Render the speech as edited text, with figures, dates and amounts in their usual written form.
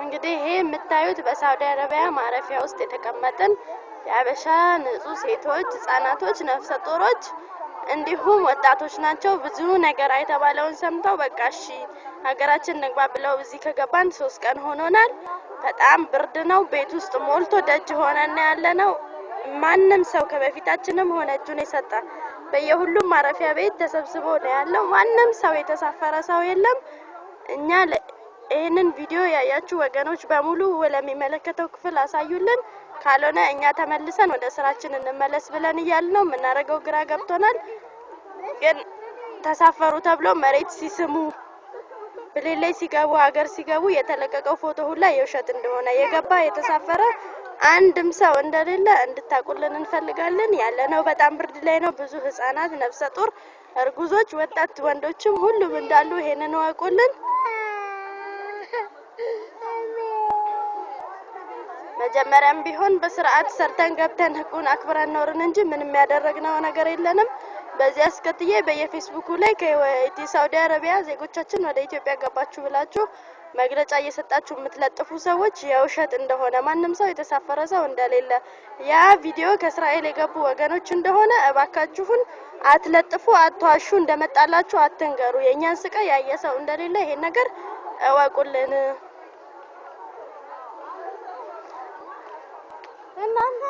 እንግዲህ ይሄ የምታዩት በሳውዲ አረቢያ ማረፊያ ውስጥ የተቀመጥን የሀበሻ ንጹህ ሴቶች፣ ህጻናቶች፣ ነፍሰ ጡሮች እንዲሁም ወጣቶች ናቸው። ብዙ ነገር የተባለውን ሰምተው በቃ እሺ ሀገራችን እንግባ ብለው እዚህ ከገባን 3 ቀን ሆኖናል። በጣም ብርድ ነው። ቤት ውስጥ ሞልቶ ደጅ ሆነን ያለ ነው። ማንም ሰው ከበፊታችንም ሆነ እጁን የሰጠ በየሁሉም ማረፊያ ቤት ተሰብስቦ ነው ያለው። ማንም ሰው የተሳፈረ ሰው የለም። እኛ ይህንን ቪዲዮ ያያችሁ ወገኖች በሙሉ ለሚመለከተው ክፍል አሳዩልን። ካልሆነ እኛ ተመልሰን ወደ ስራችን እንመለስ ብለን እያልን ነው። የምናደርገው ግራ ገብቶናል። ግን ተሳፈሩ ተብሎ መሬት ሲስሙ plane ላይ ሲገቡ ሀገር ሲገቡ የተለቀቀው ፎቶ ሁላ የውሸት እንደሆነ የገባ የተሳፈረ አንድም ሰው እንደሌለ እንድታቁልን እንፈልጋለን። ያለነው በጣም ብርድ ላይ ነው። ብዙ ህጻናት፣ ነፍሰ ጡር፣ እርጉዞች፣ ወጣት ወንዶችም ሁሉም እንዳሉ ይሄንን እወቁልን። መጀመሪያም ቢሆን በስርዓት ሰርተን ገብተን ህጉን አክብረን ኖርን እንጂ ምንም ያደረግነው ነገር የለንም። በዚህ አስከትዬ በየፌስቡኩ ላይ ከሳውዲ አረቢያ ዜጎቻችን ወደ ኢትዮጵያ ገባችሁ ብላችሁ መግለጫ እየሰጣችሁ የምትለጥፉ ሰዎች የውሸት እንደሆነ፣ ማንም ሰው የተሳፈረ ሰው እንደሌለ፣ ያ ቪዲዮ ከእስራኤል የገቡ ወገኖች እንደሆነ እባካችሁን አትለጥፉ፣ አትዋሹ፣ እንደመጣላችሁ አትንገሩ። የእኛን ስቃይ ያየ ሰው እንደሌለ ይሄን ነገር እወቁልን። እናንተ